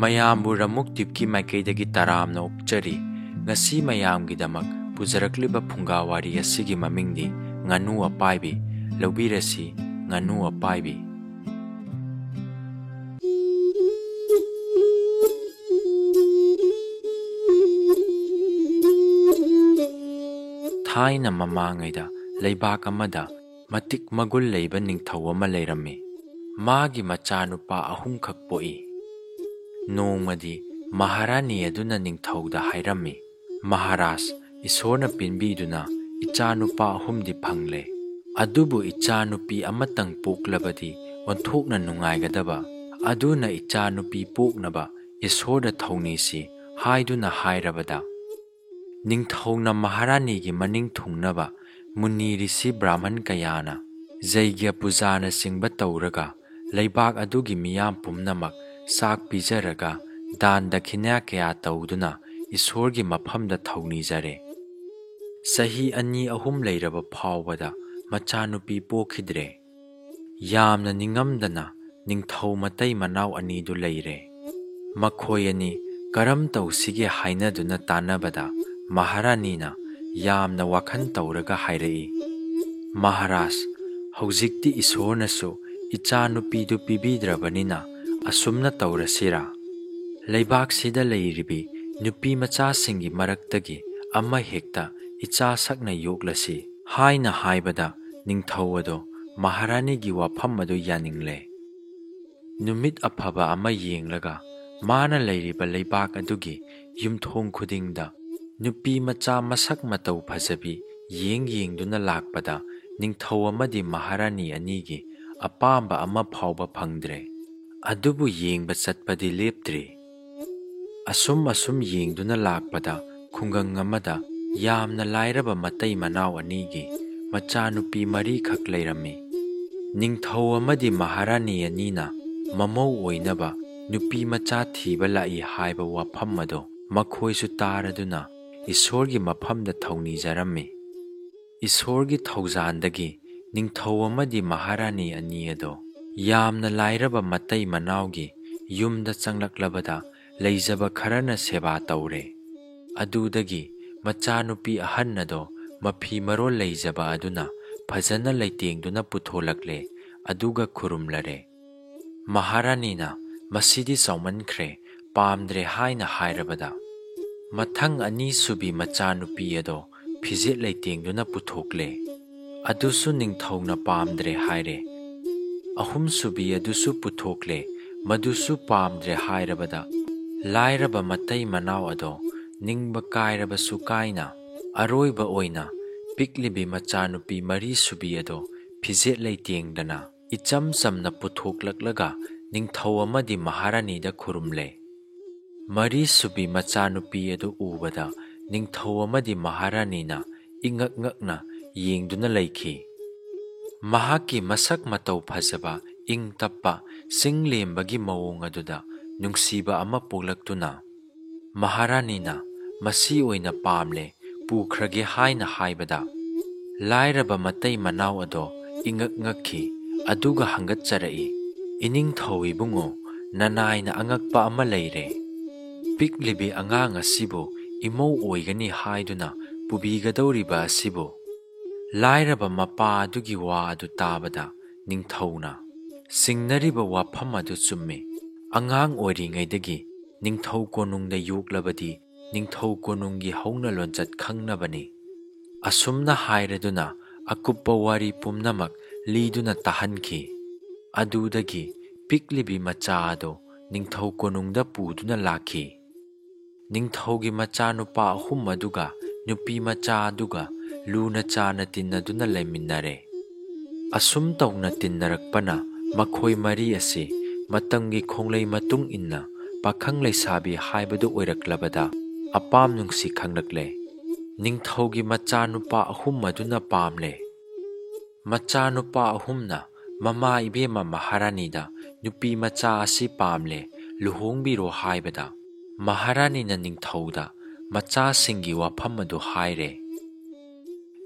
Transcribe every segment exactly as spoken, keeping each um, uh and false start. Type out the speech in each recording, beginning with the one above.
ꯃꯌꯥꯝꯕꯨ ꯔꯃꯨꯛ ꯗꯤꯞꯀꯤ ꯃꯥꯏꯀꯩꯗꯒꯤ ꯇꯔꯥꯝꯅ ꯑꯣꯛꯆꯔꯤ꯫ ꯉꯁꯤ ꯃꯌꯥꯝꯒꯤꯗꯃꯛ ꯄꯨꯖꯔꯛꯂꯤꯕ ꯐꯨꯡꯒꯥ ꯋꯥꯔꯤ ꯑꯁꯤꯒꯤ ꯃꯃꯤꯡꯗꯤ ꯉꯥꯅꯨ ꯑꯄꯥꯏꯕꯤ꯫ ꯂꯧꯕꯤꯔꯁꯤ, ꯉꯥꯅꯨ ꯑꯄꯥꯏꯕꯤ꯫ ꯊꯥꯏꯅ ꯃꯃꯥꯡꯉꯩꯗ ꯂꯩꯕꯥꯛ ꯑꯃꯗ ꯃꯇꯤꯛ ꯃꯒꯨꯟ ꯂꯩꯕ ꯅꯤꯡꯊꯧ ꯑꯃ ꯂꯩꯔꯝꯃꯤ꯫ ꯃꯥꯒꯤ ꯃꯆꯥꯅꯨꯄꯥ ꯑꯍꯨꯝꯈꯛ ꯄꯣꯛꯏ꯫ ꯅꯣꯡꯃꯗꯤ ꯃꯍꯥꯔꯥꯅꯤ ꯑꯗꯨꯅ ꯅꯤꯡꯊꯧꯗ ꯍꯥꯏꯔꯝꯃꯤ, "ꯃꯍꯥꯔꯥꯖ, ꯏꯁꯣꯔꯅ ꯄꯤꯟꯕꯤꯗꯨꯅ ꯏꯆꯥꯅꯨꯄꯥ ꯑꯍꯨꯝꯗꯤ ꯐꯪꯂꯦ꯫ ꯑꯗꯨꯕꯨ ꯏꯆꯥꯅꯨꯄꯤ ꯑꯃꯇꯪ ꯄꯣꯛꯂꯕꯗꯤ ꯑꯣꯟꯊꯣꯛꯅ ꯅꯨꯡꯉꯥꯏꯒꯗꯕ꯫ ꯑꯗꯨꯅ ꯏꯆꯥꯅꯨꯄꯤ ꯄꯣꯛꯅꯕ ꯏꯁꯣꯔꯗ ꯊꯧꯅꯤꯁꯤ" ꯍꯥꯏꯗꯨꯅ ꯍꯥꯏꯔꯕꯗ, ꯅꯤꯡꯊꯧꯅ ꯃꯍꯥꯔꯥꯅꯤꯒꯤ ꯃꯅꯤꯡ ꯊꯨꯡꯅꯕ ꯃꯨꯅꯤ ꯔꯤꯁꯤ ꯕ꯭ꯔꯥꯍꯃꯟ ꯀꯌꯥꯅ ꯖꯩꯒ꯭ꯌ ꯄꯨꯖꯥꯅꯆꯤꯡꯕ ꯇꯧꯔꯒ, ꯂꯩꯕꯥꯛ ꯑꯗꯨꯒꯤ ꯃꯤꯌꯥꯝ ꯄꯨꯝꯅꯃꯛ ꯆꯥꯛ ꯄꯤꯖꯔꯒ, ꯗꯥꯟ ꯗꯈꯤꯅ꯭ꯌꯥ ꯀꯌꯥ ꯇꯧꯗꯨꯅ ꯏꯁꯣꯔꯒꯤ ꯃꯐꯝꯗ ꯊꯧꯅꯤꯖꯔꯦ꯫ ꯆꯍꯤ ꯑꯅꯤ ꯑꯍꯨꯝ ꯂꯩꯔꯕ ꯐꯥꯎꯕꯗ ꯃꯆꯥꯅꯨꯄꯤ ꯄꯣꯛꯈꯤꯗ꯭ꯔꯦ꯫ ꯌꯥꯝꯅ ꯅꯤꯡꯉꯝꯗꯅ ꯅꯤꯡꯊꯧ ꯃꯇꯩ ꯃꯅꯥꯎ ꯑꯅꯤꯗꯨ ꯂꯩꯔꯦ꯫ ꯃꯈꯣꯏ ꯑꯅꯤ ꯀꯔꯝ ꯇꯧꯁꯤꯒꯦ ꯍꯥꯏꯅꯗꯨꯅ ꯇꯥꯟꯅꯕꯗ, ꯃꯍꯥꯔꯥꯅꯤꯅ ꯌꯥꯝꯅ ꯋꯥꯈꯜ ꯇꯧꯔꯒ ꯍꯥꯏꯔꯛꯏ, "ꯃꯍꯥꯔꯥꯖ, ꯍꯧꯖꯤꯛꯇꯤ ꯏꯁꯣꯔꯅꯁꯨ ꯏꯆꯥ ꯅꯨꯄꯤꯗꯨ ꯄꯤꯕꯤꯗ꯭ꯔꯕꯅꯤꯅ ꯑꯁꯨꯝꯅ ꯇꯧꯔꯁꯤꯔꯥ? ꯂꯩꯕꯥꯛꯁꯤꯗ ꯂꯩꯔꯤꯕꯤ ꯅꯨꯄꯤ ꯃꯆꯥꯁꯤꯡꯒꯤ ꯃꯔꯛꯇꯒꯤ ꯑꯃ ꯍꯦꯛꯇ ꯏꯆꯥ ꯁꯛꯅ ꯌꯣꯛꯂꯁꯤ" ꯍꯥꯏꯅ ꯍꯥꯏꯕꯗ, ꯅꯤꯡꯊꯧ ꯑꯗꯣ ꯃꯍꯥꯔꯥꯅꯤꯒꯤ ꯋꯥꯐꯝ ꯑꯗꯨ ꯌꯥꯅꯤꯡꯂꯦ꯫ ꯅꯨꯃꯤꯠ ꯑꯐꯕ ꯑꯃ ꯌꯦꯡꯂꯒ, ꯃꯥꯅ ꯂꯩꯔꯤꯕ ꯂꯩꯕꯥꯛ ꯑꯗꯨꯒꯤ ꯌꯨꯝꯊꯣꯡ ꯈꯨꯗꯤꯡꯗ ꯅꯨꯄꯤ ꯃꯆꯥ ꯃꯁꯛ ꯃꯇꯧ ꯐꯖꯕꯤ ꯌꯦꯡ ꯌꯦꯡꯗꯨꯅ ꯂꯥꯛꯄꯗ, ꯅꯤꯡꯊꯧ ꯑꯃꯗꯤ ꯃꯍꯥꯔꯥꯅꯤ ꯑꯅꯤꯒꯤ ꯑꯄꯥꯝꯕ ꯑꯃ ꯐꯥꯎꯕ ꯐꯪꯗ꯭ꯔꯦ꯫ ꯑꯗꯨꯕꯨ ꯌꯦꯡꯕ ꯆꯠꯄꯗꯤ ꯂꯦꯞꯇ꯭ꯔꯤ꯫ ꯑꯁꯨꯝ ꯑꯁꯨꯝ ꯌꯦꯡꯗꯨꯅ ꯂꯥꯛꯄꯗ, ꯈꯨꯡꯒꯪ ꯑꯃꯗ ꯌꯥꯝꯅ ꯂꯥꯏꯔꯕ ꯃꯇꯩ ꯃꯅꯥꯎ ꯑꯅꯤꯒꯤ ꯃꯆꯥꯅꯨꯄꯤ ꯃꯔꯤꯈꯛ ꯂꯩꯔꯝꯃꯤ꯫ ꯅꯤꯡꯊꯧ ꯑꯃꯗꯤ ꯃꯍꯥꯔꯥꯅꯤ ꯑꯅꯤꯅ ꯃꯃꯧ ꯑꯣꯏꯅꯕ ꯅꯨꯄꯤ ꯃꯆꯥ ꯊꯤꯕ ꯂꯥꯛꯏ ꯍꯥꯏꯕ ꯋꯥꯐꯝ ꯑꯗꯣ ꯃꯈꯣꯏꯁꯨ ꯇꯥꯔꯗꯨꯅ ꯏꯁꯣꯔꯒꯤ ꯃꯐꯝꯗ ꯊꯧꯅꯤꯖꯔꯝꯃꯤ꯫ ꯏꯁꯣꯔꯒꯤ ꯊꯧꯖꯥꯟꯗꯒꯤ ꯅꯤꯡꯊꯧ ꯑꯃꯗꯤ ꯃꯍꯥꯔꯥꯅꯤ ꯑꯅꯤ ꯑꯗꯣ ꯌꯥꯝꯅ ꯂꯥꯏꯔꯕ ꯃꯇꯩ ꯃꯅꯥꯎꯒꯤ ꯌꯨꯝꯗ ꯆꯪꯂꯛꯂꯕꯗ ꯂꯩꯖꯕ ꯈꯔꯅ ꯁꯦꯕꯥ ꯇꯧꯔꯦ꯫ ꯑꯗꯨꯗꯒꯤ ꯃꯆꯥꯅꯨꯄꯤ ꯑꯍꯟ ꯑꯗꯣ ꯃꯐꯤ ꯃꯔꯣꯜ ꯂꯩꯖꯕ ꯑꯗꯨꯅ ꯐꯖꯅ ꯂꯩꯇꯦꯡꯗꯨꯅ ꯄꯨꯊꯣꯂꯛꯂꯦ, ꯑꯗꯨꯒ ꯈꯨꯔꯨꯝꯂꯔꯦ꯫ ꯃꯍꯥꯔꯥꯅꯤꯅ "ꯃꯁꯤꯗꯤ ꯆꯥꯎꯃꯟꯈ꯭ꯔꯦ, ꯄꯥꯝꯗ꯭ꯔꯦ" ꯍꯥꯏꯅ ꯍꯥꯏꯔꯕꯗ, ꯃꯊꯪ ꯑꯅꯤꯁꯨꯕꯤ ꯃꯆꯥꯅꯨꯄꯤ ꯑꯗꯣ ꯐꯤꯖꯦꯠ ꯂꯩꯇꯦꯡꯗꯨꯅ ꯄꯨꯊꯣꯛꯂꯦ꯫ ꯑꯗꯨꯁꯨ ꯅꯤꯡꯊꯧꯅ ꯄꯥꯝꯗ꯭ꯔꯦ ꯍꯥꯏꯔꯦ꯫ ꯑꯍꯨꯝꯁꯨꯕꯤ ꯑꯗꯨꯁꯨ ꯄꯨꯊꯣꯛꯂꯦ, ꯃꯗꯨꯁꯨ ꯄꯥꯝꯗ꯭ꯔꯦ ꯍꯥꯏꯔꯕꯗ, ꯂꯥꯏꯔꯕ ꯃꯇꯩ ꯃꯅꯥꯎ ꯑꯗꯣ ꯅꯤꯡꯕ ꯀꯥꯏꯔꯕꯁꯨ ꯀꯥꯏꯅ, ꯑꯔꯣꯏꯕ ꯑꯣꯏꯅ ꯄꯤꯛꯂꯤꯕꯤ ꯃꯆꯥꯅꯨꯄꯤ ꯃꯔꯤꯁꯨꯕꯤ ꯑꯗꯣ ꯐꯤꯖꯦꯠ ꯂꯩꯇꯦꯡꯗꯅ ꯏꯆꯝ ꯆꯝꯅ ꯄꯨꯊꯣꯛꯂꯛꯂꯒ ꯅꯤꯡꯊꯧ ꯑꯃꯗꯤ ꯃꯍꯥꯔꯥꯅꯤꯗ ꯈꯨꯔꯨꯝꯂꯦ꯫ ꯃꯔꯤꯁꯨꯕꯤ ꯃꯆꯥꯅꯨꯄꯤ ꯑꯗꯨ ꯎꯕꯗ ꯅꯤꯡꯊꯧ ꯑꯃꯗꯤ ꯃꯍꯥꯔꯥꯅꯤꯅ ꯏꯉꯛ ꯉꯛꯅ ꯌꯦꯡꯗꯨꯅ ꯂꯩꯈꯤ꯫ ꯃꯍꯥꯛꯀꯤ ꯃꯁꯛ ꯃꯇꯧ ꯐꯖꯕ, ꯏꯪ ꯇꯞꯄ, ꯆꯤꯡ ꯂꯦꯝꯕꯒꯤ ꯃꯑꯣꯡ ꯑꯗꯨꯗ ꯅꯨꯡꯁꯤꯕ ꯑꯃ ꯄꯣꯛꯂꯛꯇꯨꯅ, ꯃꯍꯥꯔꯥꯅꯤꯅ "ꯃꯁꯤ ꯑꯣꯏꯅ ꯄꯥꯝꯂꯦ, ꯄꯨꯈ꯭ꯔꯒꯦ" ꯍꯥꯏꯅ ꯍꯥꯏꯕꯗ, ꯂꯥꯏꯔꯕ ꯃꯇꯩ ꯃꯅꯥꯎ ꯑꯗꯣ ꯏꯉꯛ ꯉꯛꯈꯤ, ꯑꯗꯨꯒ ꯍꯪꯒꯠꯆꯔꯛꯏ, "ꯏꯅꯤꯡꯊꯧ ꯏꯕꯨꯡꯉꯣ, ꯅꯅꯥꯏꯅ ꯑꯉꯛꯄ ꯑꯃ ꯂꯩꯔꯦ꯫ ꯄꯤꯛꯂꯤꯕꯤ ꯑꯉꯥꯡ ꯑꯁꯤꯕꯨ ꯏꯃꯧ ꯑꯣꯏꯒꯅꯤ ꯍꯥꯏꯗꯨꯅ ꯄꯨꯕꯤꯒꯗꯧꯔꯤꯕ ꯑꯁꯤꯕꯨ?" ꯂꯥꯏꯔꯕ ꯃꯄꯥ ꯑꯗꯨꯒꯤ ꯋꯥ ꯑꯗꯨ ꯇꯥꯕꯗ ꯅꯤꯡꯊꯧꯅ, "ꯆꯤꯡꯅꯔꯤꯕ ꯋꯥꯐꯝ ꯑꯗꯨ ꯆꯨꯝꯃꯤ꯫ ꯑꯉꯥꯡ ꯑꯣꯏꯔꯤꯉꯩꯗꯒꯤ ꯅꯤꯡꯊꯧ ꯀꯣꯅꯨꯡꯗ ꯌꯣꯛꯂꯕꯗꯤ ꯅꯤꯡꯊꯧ ꯀꯣꯅꯨꯡꯒꯤ ꯍꯧꯅ ꯂꯣꯟꯆꯠ ꯈꯪꯅꯕꯅꯤ"꯫ ꯑꯁꯨꯝꯅ ꯍꯥꯏꯔꯗꯨꯅ ꯑꯀꯨꯞꯄ ꯋꯥꯔꯤ ꯄꯨꯝꯅꯃꯛ ꯂꯤꯗꯨꯅ ꯇꯥꯍꯟꯈꯤ꯫ ꯑꯗꯨꯗꯒꯤ ꯄꯤꯛꯂꯤꯕꯤ ꯃꯆꯥ ꯑꯗꯨ ꯅꯤꯡꯊꯧ ꯀꯣꯅꯨꯡꯗ ꯄꯨꯗꯨꯅ ꯂꯥꯛꯈꯤ꯫ ꯅꯤꯡꯊꯧꯒꯤ ꯃꯆꯥꯅꯨꯄꯥ ꯑꯍꯨꯝ ꯑꯗꯨꯒ ꯅꯨꯄꯤ ꯃꯆꯥ ꯑꯗꯨꯒ ꯂꯨꯅ ꯆꯥꯅ ꯇꯤꯟꯅꯗꯨꯅ ꯂꯩꯃꯤꯟꯅꯔꯦ꯫ ꯑꯁꯨꯝ ꯇꯧꯅ ꯇꯤꯟꯅꯔꯛꯄꯅ ꯃꯈꯣꯏ ꯃꯔꯤ ꯑꯁꯤ ꯃꯇꯝꯒꯤ ꯈꯣꯡꯂꯩ ꯃꯇꯨꯡ ꯏꯟꯅ ꯄꯥꯈꯪ ꯂꯩꯁꯥꯕꯤ ꯍꯥꯏꯕꯗꯨ ꯑꯣꯏꯔꯛꯂꯕꯗ ꯑꯄꯥꯝ ꯅꯨꯡꯁꯤ ꯈꯪꯂꯛꯂꯦ꯫ ꯅꯤꯡꯊꯧꯒꯤ ꯃꯆꯥꯅꯨꯄꯥ ꯑꯍꯨꯝ ꯑꯗꯨꯅ ꯄꯥꯝꯂꯦ꯫ ꯃꯆꯥꯅꯨꯄꯥ ꯑꯍꯨꯝꯅ ꯃꯃꯥ ꯏꯕꯦꯝꯃ ꯃꯍꯥꯔꯥꯅꯤꯗ "ꯅꯨꯄꯤ ꯃꯆꯥ ꯑꯁꯤ ꯄꯥꯝꯂꯦ, ꯂꯨꯍꯣꯡꯕꯤꯔꯣ" ꯍꯥꯏꯕꯗ, ꯃꯍꯥꯔꯥꯅꯤꯅ ꯅꯤꯡꯊꯧꯗ ꯃꯆꯥꯁꯤꯡꯒꯤ ꯋꯥꯐꯝ ꯑꯗꯨ ꯍꯥꯏꯔꯦ꯫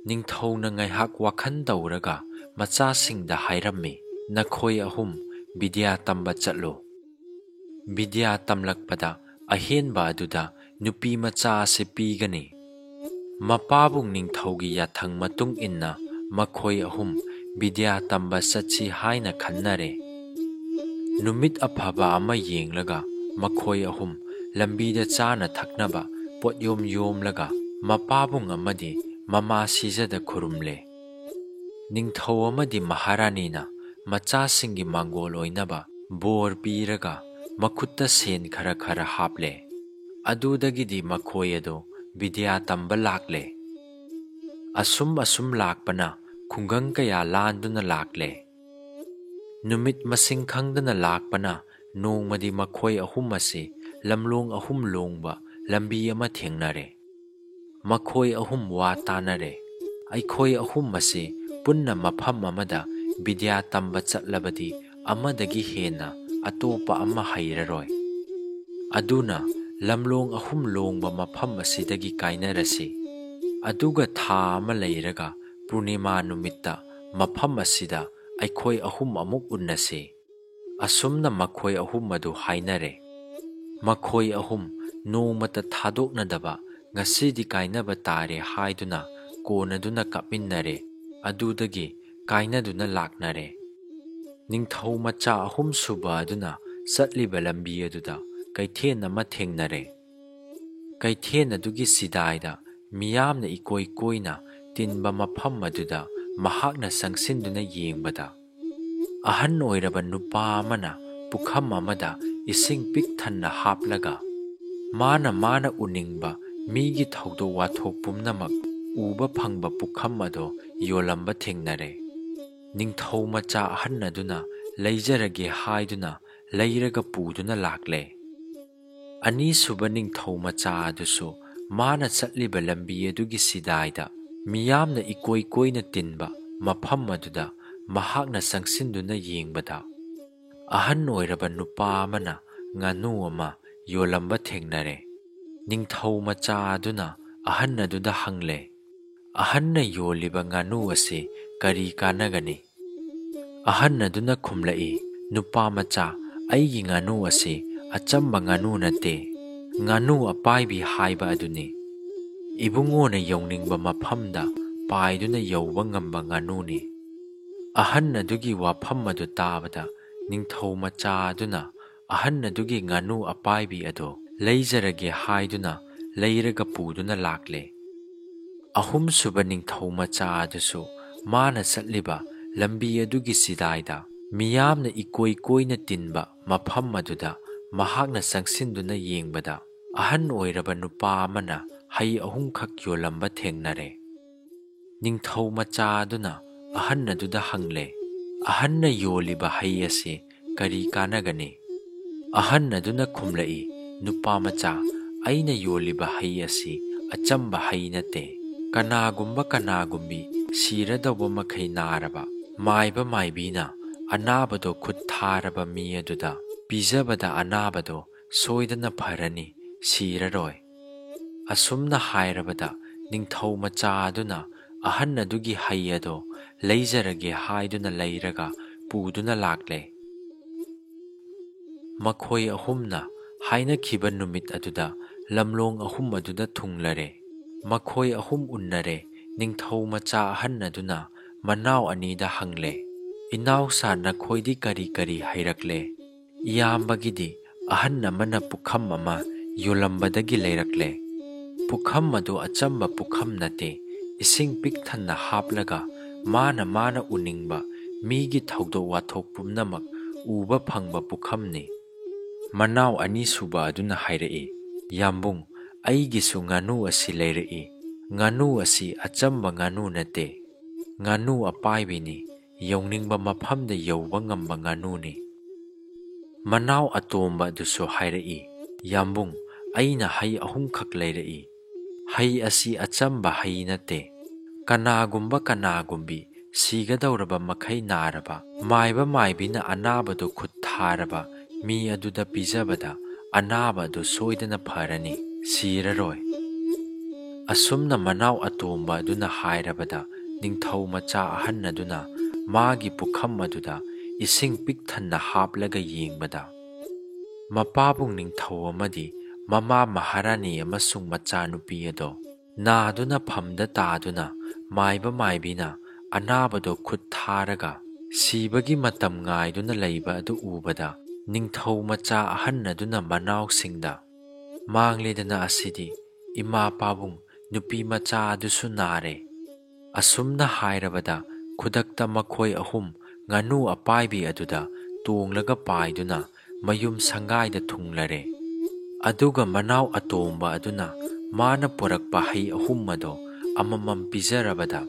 ꯅꯤꯡꯊꯧꯅ ꯉꯥꯏꯍꯥꯛ ꯋꯥꯈꯜ ꯇꯧꯔꯒ ꯃꯆꯥꯁꯤꯡꯗ ꯍꯥꯏꯔꯝꯃꯤ, "ꯅꯈꯣꯏ ꯑꯍꯨꯝ ꯕꯤꯗ꯭ꯌꯥ ꯇꯝꯕ ꯆꯠꯂꯨ꯫ ꯕꯤꯗ꯭ꯌꯥ ꯇꯝꯂꯛꯄꯗ ꯑꯍꯦꯟꯕ ꯑꯗꯨꯗ ꯅꯨꯄꯤ ꯃꯆꯥ ꯑꯁꯤ ꯄꯤꯒꯅꯤ꯫ ꯃꯄꯥꯕꯨꯡ ꯅꯤꯡꯊꯧꯒꯤ ꯌꯥꯊꯪ ꯃꯇꯨꯡ ꯏꯟꯅ ꯃꯈꯣꯏ ꯑꯍꯨꯝ ꯕꯤꯗ꯭ꯌꯥ ꯇꯝꯕ ꯆꯠꯁꯤ ꯍꯥꯏꯅ ꯈꯟꯅꯔꯦ꯫ ꯅꯨꯃꯤꯠ ꯑꯐꯕ ꯑꯃ ꯌꯦꯡꯂꯒ ꯃꯈꯣꯏ ꯑꯍꯨꯝ ꯂꯝꯕꯤꯗ ꯆꯥꯅ ꯊꯛꯅꯕ ꯄꯣꯠꯌꯣꯝ ꯌꯣꯝꯂꯒ ꯃꯄꯥꯕꯨꯡ ꯑꯃꯗꯤ ꯃꯃꯥ ꯁꯤꯖꯗ ꯈꯨꯔꯨꯝꯂꯦ꯫ ꯅꯤꯡꯊꯧ ꯑꯃꯗꯤ ꯃꯍꯥꯔꯥꯅꯤꯅ ꯃꯆꯥꯁꯤꯡꯒꯤ ꯃꯥꯡꯒꯣꯜ ꯑꯣꯏꯅꯕ ꯕꯣꯔ ꯄꯤꯔꯒ ꯃꯈꯨꯠꯇ ꯁꯦꯟ ꯈꯔ ꯈꯔ ꯍꯥꯞꯂꯦ꯫ ꯑꯗꯨꯗꯒꯤꯗꯤ ꯃꯈꯣꯏ ꯑꯗꯨ ꯕꯤꯗ꯭ꯌꯥ ꯇꯝꯕ ꯂꯥꯛꯂꯦ꯫ ꯑꯁꯨꯝ ꯑꯁꯨꯝ ꯂꯥꯛꯄꯅ ꯈꯨꯡꯒꯪ ꯀꯌꯥ ꯂꯥꯟꯗꯨꯅ ꯂꯥꯛꯂꯦ꯫ ꯅꯨꯃꯤꯠ ꯃꯁꯤꯡ ꯈꯪꯗꯅ ꯂꯥꯛꯄꯅ ꯅꯣꯡꯃꯗꯤ ꯃꯈꯣꯏ ꯑꯍꯨꯝ ꯑꯁꯤ ꯂꯝꯂꯣꯡ ꯑꯍꯨꯝ ꯂꯣꯡꯕ ꯂꯝꯕꯤ ꯑꯃ ꯊꯦꯡꯅꯔꯦ꯫ ꯃꯈꯣꯏ ꯑꯍꯨꯝ ꯋꯥ ꯇꯥꯅꯔꯦ꯫ ꯑꯩꯈꯣꯏ ꯑꯍꯨꯝ ꯑꯁꯤ ꯄꯨꯟꯅ ꯃꯐꯝ ꯑꯃꯗ ꯕꯤꯗ꯭ꯌꯥ ꯇꯝꯕ ꯆꯠꯂꯕꯗꯤ ꯑꯃꯗꯒꯤ ꯍꯦꯟꯅ ꯑꯇꯣꯞꯄ ꯑꯃ ꯍꯩꯔꯔꯣꯏ꯫ ꯑꯗꯨꯅ ꯂꯝꯂꯣꯡ ꯑꯍꯨꯝ ꯂꯣꯡꯕ ꯃꯐꯝ ꯑꯁꯤꯗꯒꯤ ꯀꯥꯏꯅꯔꯁꯤ꯫ ꯑꯗꯨꯒ ꯊꯥ ꯑꯃ ꯂꯩꯔꯒ ꯄꯨꯔꯅꯤꯃꯥ ꯅꯨꯃꯤꯠꯇ ꯃꯐꯝ ꯑꯁꯤꯗ ꯑꯩꯈꯣꯏ ꯑꯍꯨꯝ ꯑꯃꯨꯛ ꯎꯟꯅꯁꯤ꯫ ꯑꯁꯨꯝꯅ ꯃꯈꯣꯏ ꯑꯍꯨꯝ ꯑꯗꯨ ꯍꯥꯏꯅꯔꯦ꯫ ꯃꯈꯣꯏ ꯑꯍꯨꯝ ꯅꯣꯡꯃꯇ ꯊꯥꯗꯣꯛꯅꯗꯕ ꯉꯁꯤꯗꯤ ꯀꯥꯏꯅꯕ ꯇꯥꯔꯦ ꯍꯥꯏꯗꯨꯅ ꯀꯣꯟꯅꯗꯨꯅ ꯀꯥꯞꯃꯤꯟꯅꯔꯦ꯫ ꯑꯗꯨꯗꯒꯤ ꯀꯥꯏꯅꯗꯨꯅ ꯂꯥꯛꯅꯔꯦ꯫ ꯅꯤꯡꯊꯧ ꯃꯆꯥ ꯑꯍꯨꯝ ꯁꯨꯕ ꯑꯗꯨꯅ ꯆꯠꯂꯤꯕ ꯂꯝꯕꯤ ꯑꯗꯨꯗ ꯀꯩꯊꯦꯟ ꯑꯃ ꯊꯦꯡꯅꯔꯦ꯫ ꯀꯩꯊꯦꯟ ꯑꯗꯨꯒꯤ ꯁꯤꯗꯥꯏꯗ ꯃꯤꯌꯥꯝꯅ ꯏꯀꯣꯏ ꯀꯣꯏꯅ ꯇꯤꯟꯕ ꯃꯐꯝ ꯑꯗꯨꯗ ꯃꯍꯥꯛꯅ ꯆꯪꯁꯤꯟꯗꯨꯅ ꯌꯦꯡꯕꯗ, ꯑꯍꯟ ꯑꯣꯏꯔꯕ ꯅꯨꯄꯥ ꯑꯃꯅ ꯄꯨꯈꯝ ꯑꯃꯗ ꯏꯁꯤꯡ ꯄꯤꯛ ꯊꯟꯅ ꯍꯥꯞꯂꯒ, ꯃꯥꯅ ꯃꯥꯅ ꯎꯅꯤꯡꯕ ꯃꯤꯒꯤ ꯊꯧꯗꯣꯛ ꯋꯥꯊꯣꯛ ꯄꯨꯝꯅꯃꯛ ꯎꯕ ꯐꯪꯕ ꯄꯨꯈꯝ ꯑꯗꯣ ꯌꯣꯜꯂꯝꯕ ꯊꯦꯡꯅꯔꯦ꯫ ꯅꯤꯡꯊꯧ ꯃꯆꯥ ꯑꯍꯟ ꯑꯗꯨꯅ ꯂꯩꯖꯔꯒꯦ ꯍꯥꯏꯗꯨꯅ ꯂꯩꯔꯒ ꯄꯨꯗꯨꯅ ꯂꯥꯛꯂꯦ꯫ ꯑꯅꯤꯁꯨꯕ ꯅꯤꯡꯊꯧ ꯃꯆꯥ ꯑꯗꯨꯁꯨ ꯃꯥꯅ ꯆꯠꯂꯤꯕ ꯂꯝꯕꯤ ꯑꯗꯨꯒꯤ ꯁꯤꯗꯥꯏꯗ ꯃꯤꯌꯥꯝꯅ ꯏꯀꯣꯏ ꯀꯣꯏꯅ ꯇꯤꯟꯕ ꯃꯐꯝ ꯑꯗꯨꯗ ꯃꯍꯥꯛꯅ ꯆꯪꯁꯤꯟꯗꯨꯅ ꯌꯦꯡꯕꯗ, ꯑꯍꯟ ꯑꯣꯏꯔꯕ ꯅꯨꯄꯥ ꯑꯃꯅ ꯉꯥꯅꯨ ꯑꯃ ꯌꯣꯜꯂꯝꯕ ꯊꯦꯡꯅꯔꯦ꯫ ꯅꯤꯡꯊꯧ ꯃꯆꯥ ꯑꯗꯨꯅ ꯑꯍꯟ ꯑꯗꯨꯗ ꯍꯪꯂꯦ, "ꯑꯍꯟꯅ ꯌꯣꯜꯂꯤꯕ ꯉꯥꯅꯨ ꯑꯁꯤ ꯀꯔꯤ ꯀꯥꯟꯅꯒꯅꯤ?" ꯑꯍꯟ ꯑꯗꯨꯅ ꯈꯨꯝꯂꯛꯏ, "ꯅꯨꯄꯥ ꯃꯆꯥ, ꯑꯩꯒꯤ ꯉꯥꯅꯨ ꯑꯁꯤ ꯑꯆꯝꯕ ꯉꯥꯅꯨ ꯅꯠꯇꯦ, ꯉꯥꯅꯨ ꯑꯄꯥꯏꯕꯤ ꯍꯥꯏꯕ ꯑꯗꯨꯅꯤ꯫ ꯏꯕꯨꯡꯉꯣꯅ ꯌꯧꯅꯤꯡꯕ ꯃꯐꯝꯗ ꯄꯥꯏꯗꯨꯅ ꯌꯧꯕ ꯉꯝꯕ ꯉꯥꯅꯨꯅꯤ꯫ ꯑꯍꯟ ꯑꯗꯨꯒꯤ ꯋꯥꯐꯝ ꯑꯗꯨ ꯇꯥꯕꯗ ꯅꯤꯡꯊꯧ ꯃꯆꯥ ꯑꯗꯨꯅ ꯑꯍꯟ ꯑꯗꯨꯒꯤ ꯉꯥꯅꯨ ꯑꯄꯥꯏꯕꯤ ꯑꯗꯨ ꯂꯩꯖꯔꯒꯦ ꯍꯥꯏꯗꯨꯅ ꯂꯩꯔꯒ ꯄꯨꯗꯨꯅ ꯂꯥꯛꯂꯦ꯫ ꯑꯍꯨꯝꯁꯨꯕ ꯅꯤꯡꯊꯧ ꯃꯆꯥ ꯑꯗꯨꯁꯨ ꯃꯥꯅ ꯆꯠꯂꯤꯕ ꯂꯝꯕꯤ ꯑꯗꯨꯒꯤ ꯆꯤꯗꯥꯏꯗ ꯃꯤꯌꯥꯝꯅ ꯏꯀꯣꯏ ꯀꯣꯏꯅ ꯇꯤꯟꯕ ꯃꯐꯝ ꯑꯗꯨꯗ ꯃꯍꯥꯛꯅ ꯆꯪꯁꯤꯟꯗꯨꯅ ꯌꯦꯡꯕꯗ ꯑꯍꯟ ꯑꯣꯏꯔꯕ ꯅꯨꯄꯥ ꯑꯃꯅ ꯍꯩ ꯑꯍꯨꯝꯈꯛ ꯌꯣꯜꯂꯝꯕ ꯊꯦꯡꯅꯔꯦ꯫ ꯅꯤꯡꯊꯧ ꯃꯆꯥ ꯑꯗꯨꯅ ꯑꯍꯟ ꯑꯗꯨꯗ ꯍꯪꯂꯦ, "ꯑꯍꯟꯅ ꯌꯣꯜꯂꯤꯕ ꯍꯩ ꯑꯁꯤ ꯀꯔꯤ ꯀꯥꯟꯅꯒꯅꯤ?" ꯑꯍꯟ ꯑꯗꯨꯅ ꯈꯨꯝꯂꯛꯏ, "ꯅꯨꯄꯥ ꯃꯆꯥ, ꯑꯩꯅ ꯌꯣꯜꯂꯤꯕ ꯍꯩ ꯑꯁꯤ ꯑꯆꯝꯕ ꯍꯩ ꯅꯠꯇꯦ꯫ ꯀꯅꯥꯒꯨꯝꯕ ꯀꯅꯥꯒꯨꯝꯕꯤ ꯁꯤꯔꯗꯧꯕ ꯃꯈꯩ ꯅꯥꯔꯕ ꯃꯥꯏꯕ ꯃꯥꯏꯕꯤꯅ ꯑꯅꯥꯕꯗꯣ ꯈꯨꯠ ꯊꯥꯔꯕ ꯃꯤ ꯑꯗꯨꯗ ꯄꯤꯖꯕꯗ ꯑꯅꯥꯕꯗꯣ ꯁꯣꯏꯗꯅ ꯐꯔꯅꯤ, ꯁꯤꯔꯔꯣꯏ꯫" ꯑꯁꯨꯝꯅ ꯍꯥꯏꯔꯕꯗ ꯅꯤꯡꯊꯧ ꯃꯆꯥ ꯑꯗꯨꯅ ꯑꯍꯟ ꯑꯗꯨꯒꯤ ꯍꯩ ꯑꯗꯣ ꯂꯩꯖꯔꯒꯦ ꯍꯥꯏꯗꯨꯅ ꯂꯩꯔꯒ ꯄꯨꯗꯨꯅ ꯂꯥꯛꯂꯦ꯫ ꯃꯈꯣꯏ ꯑꯍꯨꯝꯅ ꯍꯥꯏꯅꯈꯤꯕ ꯅꯨꯃꯤꯠ ꯑꯗꯨꯗ ꯂꯝꯂꯣꯡ ꯑꯍꯨꯝ ꯑꯗꯨꯗ ꯊꯨꯡꯂꯔꯦ꯫ ꯃꯈꯣꯏ ꯑꯍꯨꯝ ꯎꯟꯅꯔꯦ꯫ ꯅꯤꯡꯊꯧ ꯃꯆꯥ ꯑꯍꯟ ꯑꯗꯨꯅ ꯃꯅꯥꯎ ꯑꯅꯤꯗ ꯍꯪꯂꯦ, "ꯏꯅꯥꯎꯁꯥ, ꯅꯈꯣꯏꯗꯤ ꯀꯔꯤ ꯀꯔꯤ ꯍꯩꯔꯛꯂꯦ?" ꯏꯌꯥꯝꯕꯒꯤꯗꯤ ꯑꯍꯟ ꯑꯃꯅ ꯄꯨꯈꯝ ꯑꯃ ꯌꯣꯜꯂꯝꯕꯗꯒꯤ ꯂꯩꯔꯛꯂꯦ꯫ ꯄꯨꯈꯝ ꯑꯗꯨ ꯑꯆꯝꯕ ꯄꯨꯈꯝ ꯅꯠꯇꯦ, ꯏꯁꯤꯡ ꯄꯤꯛ ꯊꯟꯅ ꯍꯥꯞꯂꯒ ꯃꯥꯅ ꯃꯥꯅ ꯎꯅꯤꯡꯕ ꯃꯤꯒꯤ ꯊꯧꯗꯣꯛ ꯋꯥꯊꯣꯛ ꯄꯨꯝꯅꯃꯛ ꯎꯕ ꯐꯪꯕ ꯄꯨꯈꯝꯅꯤ꯫ ꯃꯅꯥꯎ ꯑꯅꯤꯁꯨꯕ ꯑꯗꯨꯅ ꯍꯥꯏꯔꯛꯏ, "ꯌꯥꯝꯕꯨꯡ, ꯑꯩꯒꯤꯁꯨ ꯉꯥꯅꯨ ꯑꯁꯤ ꯂꯩꯔꯛꯏ꯫ ꯉꯥꯅꯨ ꯑꯁꯤ ꯑꯆꯝꯕ ꯉꯥꯅꯨ ꯅꯠꯇꯦ, ꯉꯥꯅꯨ ꯑꯄꯥꯏꯕꯤꯅꯤ, ꯌꯧꯅꯤꯡꯕ ꯃꯐꯝꯗ ꯌꯧꯕ ꯉꯝꯕ ꯉꯥꯅꯨꯅꯤ꯫" ꯃꯅꯥꯎ ꯑꯇꯣꯝꯕ ꯑꯗꯨꯁꯨ ꯍꯥꯏꯔꯛꯏ, "ꯌꯥꯝꯕꯨꯡ, ꯑꯩꯅ ꯍꯩ ꯑꯍꯨꯝꯈꯛ ꯂꯩꯔꯛꯏ꯫ ꯍꯩ ꯑꯁꯤ ꯑꯆꯝꯕ ꯍꯩ ꯅꯠꯇꯦ꯫ ꯀꯅꯥꯒꯨꯝꯕ ꯀꯅꯥꯒꯨꯝꯕꯤ ꯁꯤꯒꯗꯧꯔꯕ ꯃꯈꯩ ꯅꯥꯔꯕ, ꯃꯥꯏꯕ ꯃꯥꯏꯕꯤꯅ ꯑꯅꯥꯕꯗꯨ ꯈꯨꯠ ꯊꯥꯔꯕ ꯃꯤ ꯑꯗꯨꯗ ꯄꯤꯖꯕꯗ ꯑꯅꯥꯕ ꯑꯗꯨ ꯁꯣꯏꯗꯅ ꯐꯔꯅꯤ, ꯁꯤꯔꯔꯣꯏ꯫" ꯑꯁꯨꯝꯅ ꯃꯅꯥꯎ ꯑꯇꯣꯝꯕ ꯑꯗꯨꯅ ꯍꯥꯏꯔꯕꯗ ꯅꯤꯡꯊꯧ ꯃꯆꯥ ꯑꯍꯟ ꯑꯗꯨꯅ ꯃꯥꯒꯤ ꯄꯨꯈꯝ ꯑꯗꯨꯗ ꯏꯁꯤꯡ ꯄꯤꯛ ꯊꯟꯅ ꯍꯥꯞꯂꯒ ꯌꯦꯡꯕꯗ ꯃꯄꯥꯕꯨꯡ ꯅꯤꯡꯊꯧ ꯑꯃꯗꯤ ꯃꯃꯥ ꯃꯍꯥꯔꯥꯅꯤ ꯑꯃꯁꯨꯡ ꯃꯆꯥꯅꯨꯄꯤ ꯑꯗꯣ ꯅꯥꯗꯨꯅ ꯐꯝꯗ ꯇꯥꯗꯨꯅ ꯃꯥꯏꯕ ꯃꯥꯏꯕꯤꯅ ꯑꯅꯥꯕꯗꯣ ꯈꯨꯠ ꯊꯥꯔꯒ ꯁꯤꯕꯒꯤ ꯃꯇꯝ ꯉꯥꯏꯗꯨꯅ ꯂꯩꯕ ꯑꯗꯨ ꯎꯕꯗ ꯅꯤꯡꯊꯧ ꯃꯆꯥ ꯑꯍꯟ ꯑꯗꯨꯅ ꯃꯅꯥꯎꯁꯤꯡꯗ, "ꯃꯥꯡꯂꯦꯗꯅ ꯑꯁꯤꯗꯤ, ꯏꯃꯥ ꯄꯥꯕꯨꯡ, ꯅꯨꯄꯤ ꯃꯆꯥ ꯑꯗꯨꯁꯨ ꯅꯥꯔꯦ"꯫ ꯑꯁꯨꯝꯅ ꯍꯥꯏꯔꯕꯗ ꯈꯨꯗꯛꯇ ꯃꯈꯣꯏ ꯑꯍꯨꯝ ꯉꯥꯅꯨ ꯑꯄꯥꯏꯕꯤ ꯑꯗꯨꯗ ꯇꯣꯡꯂꯒ ꯄꯥꯏꯗꯨꯅ ꯃꯌꯨꯝ ꯁꯪꯒꯥꯏꯗ ꯊꯨꯡꯂꯔꯦ꯫ ꯑꯗꯨꯒ ꯃꯅꯥꯎ ꯑꯇꯣꯝꯕ ꯑꯗꯨꯅ ꯃꯥꯅ ꯄꯨꯔꯛꯄ ꯍꯩ ꯑꯍꯨꯝ ꯑꯗꯣ ꯑꯃꯃꯝ ꯄꯤꯖꯔꯕꯗ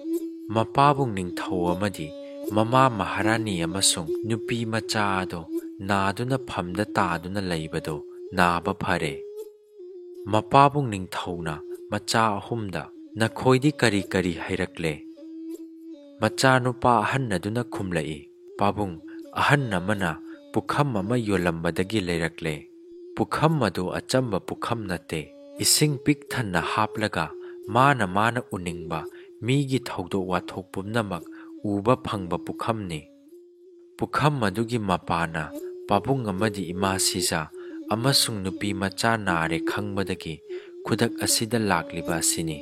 ꯃꯄꯥꯕꯨꯡ ꯅꯤꯡꯊꯧ ꯑꯃꯗꯤ ꯃꯃꯥ ꯃꯍꯥꯔꯥꯅꯤ ꯑꯃꯁꯨꯡ ꯅꯨꯄꯤ ꯃꯆꯥ ꯑꯗꯣ ꯅꯥꯗꯨꯅ ꯐꯝꯗ ꯇꯥꯗꯨꯅ ꯂꯩꯕꯗꯣ ꯅꯥꯕ ꯐꯔꯦ꯫ ꯃꯄꯥꯕꯨꯡ ꯅꯤꯡꯊꯧꯅ ꯃꯆꯥ ꯑꯍꯨꯝꯗ, "ꯅꯈꯣꯏꯗꯤ ꯀꯔꯤ ꯀꯔꯤ ꯍꯩꯔꯛꯂꯦ?" ꯃꯆꯥꯅꯨꯄꯥ ꯑꯍꯟ ꯑꯗꯨꯅ ꯈꯨꯝꯂꯛꯏ, "ꯄꯥꯕꯨꯡ, ꯑꯍꯟ ꯑꯃꯅ ꯄꯨꯈꯝ ꯑꯃ ꯌꯣꯜꯂꯝꯕꯗꯒꯤ ꯂꯩꯔꯛꯂꯦ꯫ ꯄꯨꯈꯝ ꯑꯗꯨ ꯑꯆꯝꯕ ꯄꯨꯈꯝ ꯅꯠꯇꯦ꯫ ꯏꯁꯤꯡ ꯄꯤꯛ ꯊꯟꯅ ꯍꯥꯞꯂꯒ ꯃꯥꯅ ꯃꯥꯅ ꯎꯅꯤꯡꯕ ꯃꯤꯒꯤ ꯊꯧꯗꯣꯛ ꯋꯥꯊꯣꯛ ꯄꯨꯝꯅꯃꯛ ꯎꯕ ꯐꯪꯕ ꯄꯨꯈꯝꯅꯤ꯫ ꯄꯨꯈꯝ ꯑꯗꯨꯒꯤ ꯃꯄꯥꯅ ꯄꯥꯕꯨꯡ ꯑꯃꯗꯤ ꯏꯃꯥ ꯁꯤꯖꯥ ꯑꯃꯁꯨꯡ ꯅꯨꯄꯤ ꯃꯆꯥ ꯅꯥꯔꯦ ꯈꯪꯕꯗꯒꯤ ꯈꯨꯗꯛ ꯑꯁꯤꯗ ꯂꯥꯛꯂꯤꯕ ꯑꯁꯤꯅꯤ꯫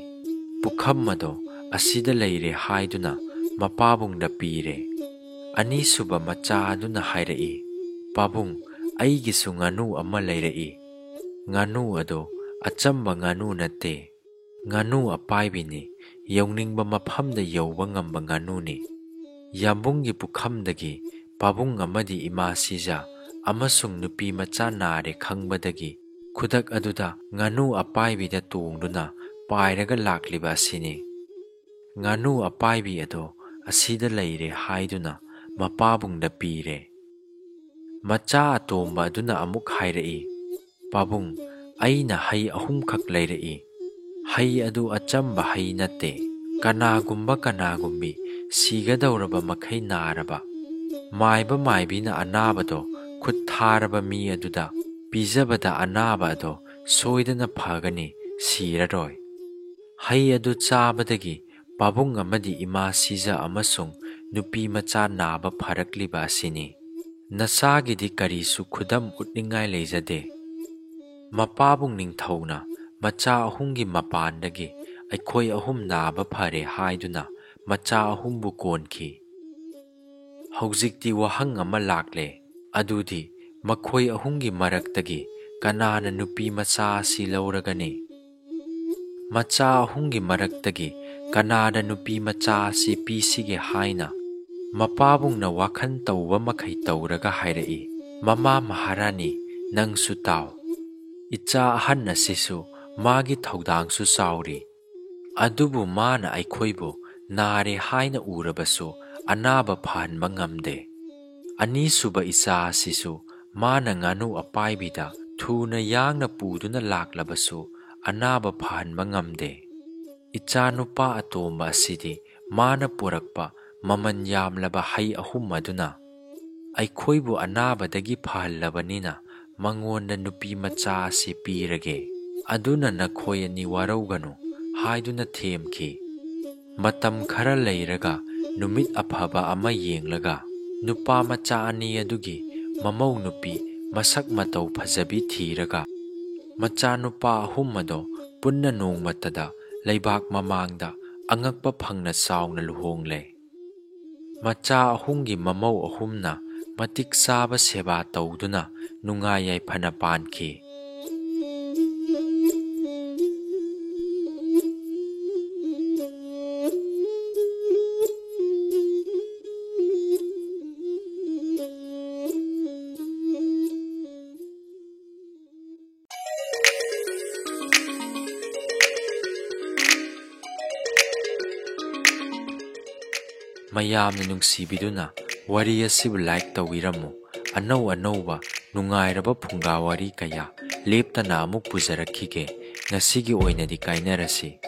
ꯄꯨꯈꯝ ꯑꯗꯣ ꯑꯁꯤꯗ ꯂꯩꯔꯦ" ꯍꯥꯏꯗꯨꯅ ꯃꯄꯥꯕꯨꯡꯗ ꯄꯤꯔꯦ꯫ ꯑꯅꯤꯁꯨꯕ ꯃꯆꯥ ꯑꯗꯨꯅ ꯍꯥꯏꯔꯛꯏ, "ꯄꯥꯕꯨꯡ, ꯑꯩꯒꯤꯁꯨ ꯉꯥꯅꯨ ꯑꯃ ꯂꯩꯔꯛꯏ꯫ ꯉꯥꯅꯨ ꯑꯗꯣ ꯑꯆꯝꯕ ꯉꯥꯅꯨ ꯅꯠꯇꯦ, ꯉꯥꯅꯨ ꯑꯄꯥꯏꯕꯤꯅꯤ, ꯌꯧꯅꯤꯡꯕ ꯃꯐꯝꯗ ꯌꯧꯕ ꯉꯝꯕ ꯉꯥꯅꯨꯅꯤ꯫ ꯌꯥꯝꯕꯨꯡꯒꯤ ꯄꯨꯈꯝꯗꯒꯤ ꯄꯥꯕꯨꯡ ꯑꯃꯗꯤ ꯏꯃꯥ ꯁꯤꯖꯥ ꯑꯃꯁꯨꯡ ꯅꯨꯄꯤ ꯃꯆꯥ ꯅꯥꯔꯦ ꯈꯪꯕꯗꯒꯤ ꯈꯨꯗꯛ ꯑꯗꯨꯗ ꯉꯥꯅꯨ ꯑꯄꯥꯏꯕꯤꯗ ꯇꯣꯡꯗꯨꯅ ꯄꯥꯏꯔꯒ ꯂꯥꯛꯂꯤꯕ ꯑꯁꯤꯅꯤ꯫ ꯉꯥꯅꯨ ꯑꯄꯥꯏꯕꯤ ꯑꯗꯣ ꯑꯁꯤꯗ ꯂꯩꯔꯦ" ꯍꯥꯏꯗꯨꯅ ꯃꯄꯥꯕꯨꯡꯗ ꯄꯤꯔꯦ꯫ ꯃꯆꯥ ꯑꯇꯣꯝꯕ ꯑꯗꯨꯅ ꯑꯃꯨꯛ ꯍꯥꯏꯔꯛꯏ, "ꯄꯥꯕꯨꯡ, ꯑꯩꯅ ꯍꯩ ꯑꯍꯨꯝꯈꯛ ꯂꯩꯔꯛꯏ꯫ ꯍꯩ ꯑꯗꯨ ꯑꯆꯝꯕ ꯍꯩ ꯅꯠꯇꯦ꯫ ꯀꯅꯥꯒꯨꯝꯕ ꯀꯅꯥꯒꯨꯝꯕꯤ ꯁꯤꯒꯗꯧꯔꯕ ꯃꯈꯩ ꯅꯥꯔꯕ, ꯃꯥꯏꯕ ꯃꯥꯏꯕꯤꯅ ꯑꯅꯥꯕꯗꯣ ꯈꯨꯠ ꯊꯥꯔꯕ ꯃꯤ ꯑꯗꯨꯗ ꯄꯤꯖꯕꯗ ꯑꯅꯥꯕ ꯑꯗꯣ ꯁꯣꯏꯗꯅ ꯐꯒꯅꯤ, ꯁꯤꯔꯔꯣꯏ"꯫ ꯍꯩ ꯑꯗꯨ ꯆꯥꯕꯗꯒꯤ ꯄꯥꯕꯨꯡ ꯑꯃꯗꯤ ꯏꯃꯥ ꯁꯤꯖꯥ ꯑꯃꯁꯨꯡ ꯅꯨꯄꯤ ꯃꯆꯥ ꯅꯥꯕ ꯐꯔꯛꯂꯤꯕ ꯑꯁꯤꯅꯤ꯫ ꯅꯆꯥꯒꯤꯗꯤ ꯀꯔꯤꯁꯨ ꯈꯨꯗꯝ ꯎꯠꯅꯤꯡꯉꯥꯏ ꯂꯩꯖꯗꯦ꯫ ꯃꯄꯥꯕꯨꯡ ꯅꯤꯡꯊꯧꯅ ꯃꯆꯥ ꯑꯍꯨꯝꯒꯤ ꯃꯄꯥꯟꯗꯒꯤ ꯑꯩꯈꯣꯏ ꯑꯍꯨꯝ ꯅꯥꯕ ꯐꯔꯦ ꯍꯥꯏꯗꯨꯅ ꯃꯆꯥ ꯑꯍꯨꯝꯕꯨ ꯀꯣꯟꯈꯤ꯫ ꯍꯧꯖꯤꯛꯇꯤ ꯋꯥꯍꯪ ꯑꯃ ꯂꯥꯛꯂꯦ, ꯑꯗꯨꯗꯤ ꯃꯈꯣꯏ ꯑꯍꯨꯝꯒꯤ ꯃꯔꯛꯇꯒꯤ ꯀꯅꯥꯅ ꯅꯨꯄꯤ ꯃꯆꯥ ꯑꯁꯤ ꯂꯧꯔꯒꯅꯤ? ꯃꯆꯥ ꯑꯍꯨꯝꯒꯤ ꯃꯔꯛꯇꯒꯤ ꯀꯅꯥꯗ ꯅꯨꯄꯤ ꯃꯆꯥ ꯑꯁꯤ ꯄꯤꯁꯤꯒꯦ ꯍꯥꯏꯅ ꯃꯄꯥꯕꯨꯡꯅ ꯋꯥꯈꯜ ꯇꯧꯕ ꯃꯈꯩ ꯇꯧꯔꯒ ꯍꯥꯏꯔꯛꯏ, "ꯃꯃꯥ ꯃꯍꯥꯔꯥꯅꯤ, ꯅꯪꯁꯨ ꯇꯥꯎ꯫ ꯏꯆꯥ ꯑꯍꯟ ꯑꯁꯤꯁꯨ ꯃꯥꯒꯤ ꯊꯧꯗꯥꯡꯁꯨ ꯆꯥꯎꯔꯤ꯫ ꯑꯗꯨꯕꯨ ꯃꯥꯅ ꯑꯩꯈꯣꯏꯕꯨ ꯅꯥꯔꯦ ꯍꯥꯏꯅ ꯎꯔꯕꯁꯨ ꯑꯅꯥꯕ ꯐꯍꯟꯕ ꯉꯝꯗꯦ꯫ ꯑꯅꯤꯁꯨꯕ ꯏꯆꯥ ꯑꯁꯤꯁꯨ ꯃꯥꯅ ꯉꯥꯅꯨ ꯑꯄꯥꯏꯕꯤꯗ ꯊꯨꯅ ꯌꯥꯡꯅ ꯄꯨꯗꯨꯅ ꯂꯥꯛꯂꯕꯁꯨ ꯑꯅꯥꯕ ꯐꯍꯟꯕ ꯉꯝꯗꯦ꯫ ꯏꯆꯥꯅꯨꯄꯥ ꯑꯇꯣꯝꯕ ꯑꯁꯤꯗꯤ ꯃꯥꯅ ꯄꯨꯔꯛꯄ ꯃꯃꯜ ꯌꯥꯝꯂꯕ ꯍꯩ ꯑꯍꯨꯝ ꯑꯗꯨꯅ ꯑꯩꯈꯣꯏꯕꯨ ꯑꯅꯥꯕꯗꯒꯤ ꯐꯍꯜꯂꯕꯅꯤꯅ ꯃꯉꯣꯟꯗ ꯅꯨꯄꯤ ꯃꯆꯥ ꯑꯁꯤ ꯄꯤꯔꯒꯦ꯫ ꯑꯗꯨꯅ ꯅꯈꯣꯏ ꯑꯅꯤ ꯋꯥꯔꯧꯒꯅꯨ" ꯍꯥꯏꯗꯨꯅ ꯊꯦꯝꯈꯤ꯫ ꯃꯇꯝ ꯈꯔ ꯂꯩꯔꯒ ꯅꯨꯃꯤꯠ ꯑꯐꯕ ꯑꯃ ꯌꯦꯡꯂꯒ ꯅꯨꯄꯥ ꯃꯆꯥ ꯑꯅꯤ ꯑꯗꯨꯒꯤ ꯃꯃꯧ ꯅꯨꯄꯤ ꯃꯁꯛ ꯃꯇꯧ ꯐꯖꯕꯤ ꯊꯤꯔꯒ ꯃꯆꯥꯅꯨꯄꯥ ꯑꯍꯨꯝ ꯑꯗꯣ ꯄꯨꯟꯅ ꯅꯣꯡꯃꯇꯗ ꯂꯩꯕꯥꯛ ꯃꯃꯥꯡꯗ ꯑꯉꯛꯄ ꯐꯪꯅ ꯆꯥꯎꯅ ꯂꯨꯍꯣꯡꯂꯦ꯫ ꯃꯆꯥ ꯑꯍꯨꯝꯒꯤ ꯃꯃꯧ ꯑꯍꯨꯝꯅ ꯃꯇꯤꯛ ꯆꯥꯕ ꯁꯦꯕꯥ ꯇꯧꯗꯨꯅ ꯅꯨꯡꯉꯥꯏ ꯌꯥꯏꯐꯅ ꯄꯥꯟꯈꯤ꯫ ꯃꯌꯥꯝꯅ ꯅꯨꯡꯁꯤꯕꯤꯗꯨꯅ ꯋꯥꯔꯤ ꯑꯁꯤꯕꯨ like ꯇꯧꯕꯤꯔꯝꯃꯨ꯫ ꯑꯅꯧ ꯑꯅꯧꯕ ꯅꯨꯡꯉꯥꯏꯔꯕ ꯐꯨꯡꯒꯥ ꯋꯥꯔꯤ ꯀꯌꯥ ꯂꯦꯞꯇꯅ ꯑꯃꯨꯛ ꯄꯨꯖꯔꯛꯈꯤꯒꯦ꯫ ꯉꯁꯤꯒꯤ ꯑꯣꯏꯅꯗꯤ ꯀꯥꯏꯅꯔꯁꯤ꯫